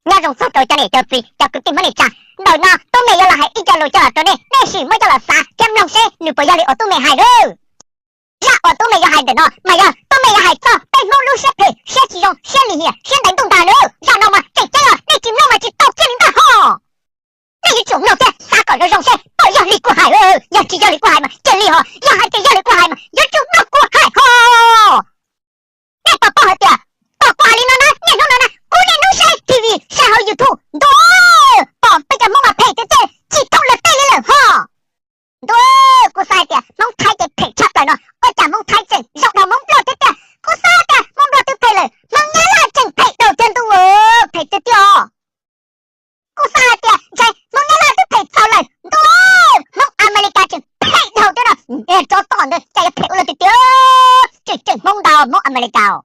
Nyob zoo txog rau cov niam cov txiv cov kwv tij Hmoob neej tsa, ntawm no Tub Mem yuav los hais ib co lus coj los rau nej, nej sim muab coj los xav thiab mloog seb nws puas yog li uas Tub Mem hais lauj. Zaj uas Tub Mem yuav hais ntawm no mas yog Tub Mem yuav hais txog peb Hmoob lub siab phem, siab tsis zoo, siab lim hiam, siab ntais ntuj ntag lauj. Zaj no mas tseem ceeb os, nej tsis mloog mas tsis tau kiag li ntag ho. Nej yuav tsum mloog thiab xav kom zoo zoo seb puas yog li kuv hais. Yog tsis yog li kuv hais mas cia li ho, yog hais tias yog li kuv hais mas yuav tsum mloog kuv hais ho. Nej puas paub hais tias, tom kuv hais li no na, niaj hnub no na, kuv niaj hnub saib T V, saib hauv YouTube ntuj, pom peb cov Hmoob mas phem tiag tiag, tsis tau luag tej li lawm ho. Ntuj, kuv xav hais tias Hmoob Thaib ces phem tshaj plaws no, ua cas Hmoob Thaib tseem zoo dhau Hmoob Nplog tiag tiag. Kuv xav hais tias Hmoob Nplog twb phem lawm, Hmoob Nyab Laj tseem phem dhau thiab ntuj, phem tiag tiag os. Kuv xav hais tias ntshe Hmoob Nyab Laj twb phem txaus lawm ntuj, Hmoob Amelikas tseem phem dhau thiab no. Niag tsov tom ntawd cas yuav phem ua luaj tiag tiag, tseem tseem Hmoob ntau Hmoob Amelikas os.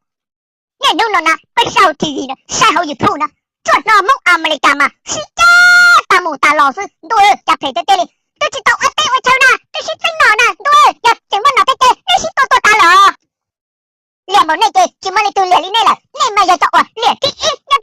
Niaj hnub no na peb saib hauv T V na, saib hauv YouTube na, tsuas hnov Hmoob Amelikas mas sib ceg tas mus tas los xwb ntuj, cas phem tiag tiag li. Twb tsis tau ua teb ua chaw na twb sib txeeb no na ntuj, yog tseem muaj nom tej ces nej sib tua tuag tas lawm. Liam npaum nej ces tsis muaj leej twg liam li nej lawm, nej mas yog cov uas liam thib ib nyob